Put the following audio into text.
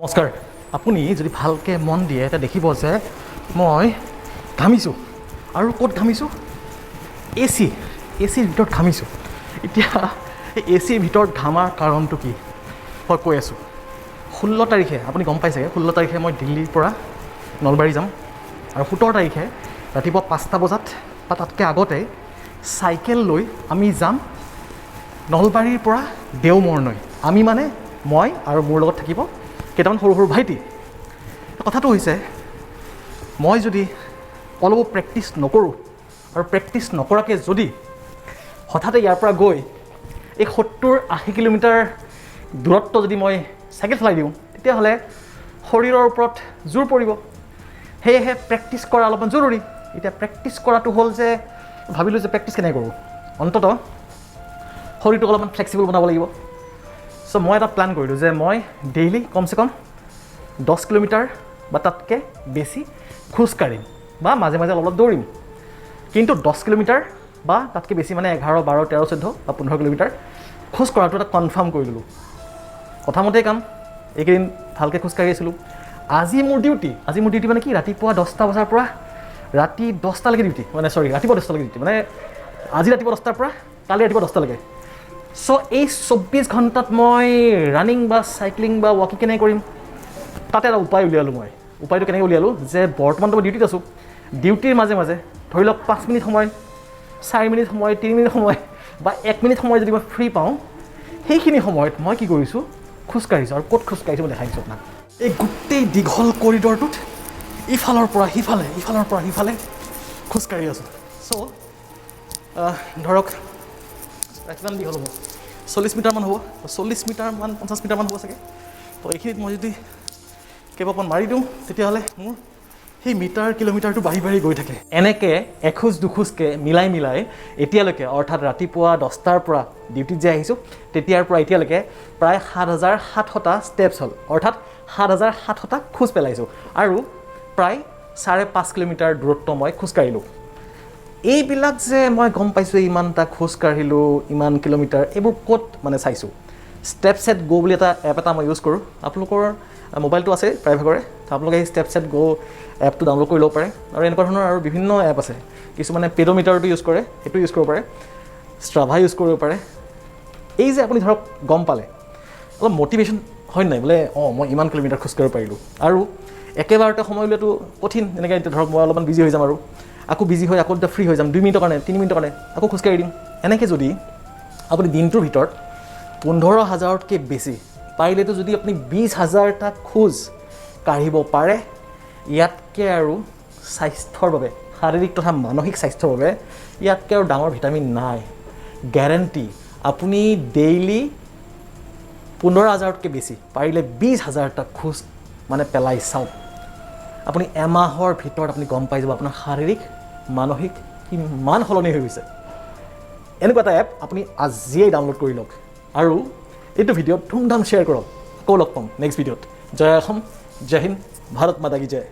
নমস্কাৰ। আপুনি যদি ভালকৈ মন দিয়ে, তেতিয়া দেখিব যে মই ঘামিছোঁ। আৰু ক'ত ঘামিছোঁ? এচিৰ ভিতৰত ঘামিছোঁ। এতিয়া এই এচিৰ ভিতৰত ঘামাৰ কাৰণটো কি, মই কৈ আছোঁ। 16 তাৰিখে, আপুনি গম পাই চাগে, 16 তাৰিখে মই দিল্লীৰ পৰা নলবাৰী যাম আৰু 17 তাৰিখে ৰাতিপুৱা 5টা বজাত বা তাতকৈ আগতে চাইকেল লৈ আমি যাম নলবাৰীৰ পৰা দেওমৰনৈ। আমি মানে মই আৰু মোৰ লগত থাকিব কেইটামান সৰু সৰু ভাইটি। কথাটো হৈছে, মই যদি অলপো প্ৰেক্টিচ নকৰোঁ আৰু প্ৰেক্টিচ নকৰাকৈ যদি হঠাতে ইয়াৰ পৰা গৈ এই 70-80 কিলোমিটাৰ দূৰত্ব যদি মই চাইকেল চলাই দিওঁ, তেতিয়াহ'লে শৰীৰৰ ওপৰত জোৰ পৰিব। সেয়েহে প্ৰেক্টিচ কৰা অলপমান জৰুৰী। এতিয়া প্ৰেক্টিচ কৰাটো হ'ল যে ভাবিলোঁ যে প্ৰেক্টিচ কেনেকৈ কৰোঁ? অন্ততঃ শৰীৰটোক অলপমান ফ্লেক্সিবল বনাব লাগিব। চ' মই এটা প্লেন কৰিলোঁ যে মই ডেইলি কমচে কম 10 কিলোমিটাৰ বা তাতকৈ বেছি খোজকাঢ়িম বা মাজে মাজে অলপ অলপ দৌৰিম। কিন্তু 10 কিলোমিটাৰ বা তাতকৈ বেছি, মানে 11, 12, 13, 14 বা 15 কিলোমিটাৰ খোজ কঢ়াটো এটা কনফাৰ্ম কৰি ল'লোঁ। কথামতেই কাম। এইকেইদিন ভালকৈ খোজকাঢ়ি আছিলোঁ। আজি মোৰ ডিউটি। আজি মোৰ ডিউটি মানে কি? ৰাতিপুৱা 10টা বজাৰ পৰা ৰাতি 10টালৈকে ডিউটি, মানে চৰি, ৰাতিপুৱা 10টালৈকে ডিউটি, মানে আজি ৰাতিপুৱা 10টাৰ পৰা কালি ৰাতিপুৱা 10টালৈকে। চ' এই 24 ঘণ্টাত মই ৰানিং বা চাইক্লিং বা ৱাকিং কেনেকৈ কৰিম? তাতে এটা উপায় উলিয়ালোঁ মই। উপায়টো কেনেকৈ উলিয়ালোঁ যে বৰ্তমানতো মই ডিউটিত আছোঁ। ডিউটিৰ মাজে মাজে ধৰি লওক 5 মিনিট সময়, 4 মিনিট সময়, 3 মিনিট সময় বা 1 মিনিট সময় যদি মই ফ্ৰী পাওঁ, সেইখিনি সময়ত মই কি কৰিছোঁ? খোজকাঢ়িছোঁ। আৰু ক'ত খোজকাঢ়িছোঁ, মই দেখাই দিছোঁ আপোনাক। এই গোটেই দীঘল কৰিডৰটোত ইফালৰ পৰা সিফালে, ইফালৰ পৰা সিফালে খোজকাঢ়ি আছোঁ। চ' ধৰক কিমান দীঘল হ'ব? 40 মিটাৰমান হ'ব, 40 মিটাৰমান, 50 মিটাৰমান হ'ব চাগে। তো এইখিনিত মই যদি কেইপাকমান মাৰি দিওঁ, তেতিয়াহ'লে মোৰ সেই মিটাৰ কিলোমিটাৰটো বাঢ়ি বাঢ়ি গৈ থাকে। এনেকৈ এখোজ দুখোজকৈ মিলাই মিলাই এতিয়ালৈকে, অৰ্থাৎ ৰাতিপুৱা 10টাৰ পৰা ডিউটিত যে আহিছোঁ, তেতিয়াৰ পৰা এতিয়ালৈকে প্ৰায় 7700টা ষ্টেপছ হ'ল, অৰ্থাৎ 7700টা খোজ পেলাইছোঁ আৰু প্ৰায় 5.5 কিলোমিটাৰ দূৰত্ব মই খোজকাঢ়িলোঁ। এইবিলাক যে মই গম পাইছোঁ, ইমানটা খোজ কাঢ়িলোঁ, ইমান কিলোমিটাৰ, এইবোৰ ক'ত মানে চাইছোঁ? ষ্টেপ ছেট গ' বুলি এটা এপ এটা মই ইউজ কৰোঁ। আপোনালোকৰ মোবাইলটো আছে প্ৰায়ভাগৰে, তো আপোনালোকে এই ষ্টেপ ছেট গ' এপটো ডাউনলোড কৰি ল'ব পাৰে। আৰু এনেকুৱা ধৰণৰ আৰু বিভিন্ন এপ আছে। কিছুমানে পেডোমিটাৰটো ইউজ কৰে, সেইটো ইউজ কৰিব পাৰে, ষ্ট্ৰাভা ইউজ কৰিব পাৰে। এই যে আপুনি ধৰক গম পালে, অলপ মটিভেশ্যন হয় নাই, বোলে অঁ, মই ইমান কিলোমিটাৰ খোজকাঢ়িব পাৰিলোঁ। আৰু একেবাৰতে সময় উলিওৱাটো কঠিন। এনেকৈ এতিয়া ধৰক মই অলপমান বিজি হৈ যাম আৰু আকৌ বিজি হৈ আকৌ এতিয়া ফ্ৰী হৈ যাম 2 মিনিটৰ কাৰণে, 3 মিনিটৰ কাৰণে, আকৌ খোজকাঢ়ি দিম। এনেকৈ যদি আপুনি দিনটোৰ ভিতৰত 15 হাজাৰতকৈ বেছি, পাৰিলেতো যদি আপুনি 20 হাজাৰটা খোজ কাঢ়িব পাৰে, ইয়াতকৈ আৰু স্বাস্থ্যৰ বাবে, শাৰীৰিক তথা মানসিক স্বাস্থ্যৰ বাবে ইয়াতকৈ আৰু ডাঙৰ ভিটামিন নাই, গেৰেণ্টি। আপুনি ডেইলি 15 হাজাৰতকৈ বেছি, পাৰিলে 20 হাজাৰটা খোজ মানে পেলাই চাওক। আপুনি এমাহৰ ভিতৰত আপুনি গম পাই যাব আপোনাৰ শাৰীৰিক, মানসিক কিমান সলনি হৈ গৈছে। এনেকুৱা এটা এপ আপুনি আজিয়েই ডাউনলোড কৰি লওক আৰু এইটো ভিডিঅ'ত ধুমধাম শ্বেয়াৰ কৰক। আকৌ লগ পাম নেক্সট ভিডিঅ'ত। জয় অসম, জয় হিন্দ, ভাৰত মাতা কি জয়।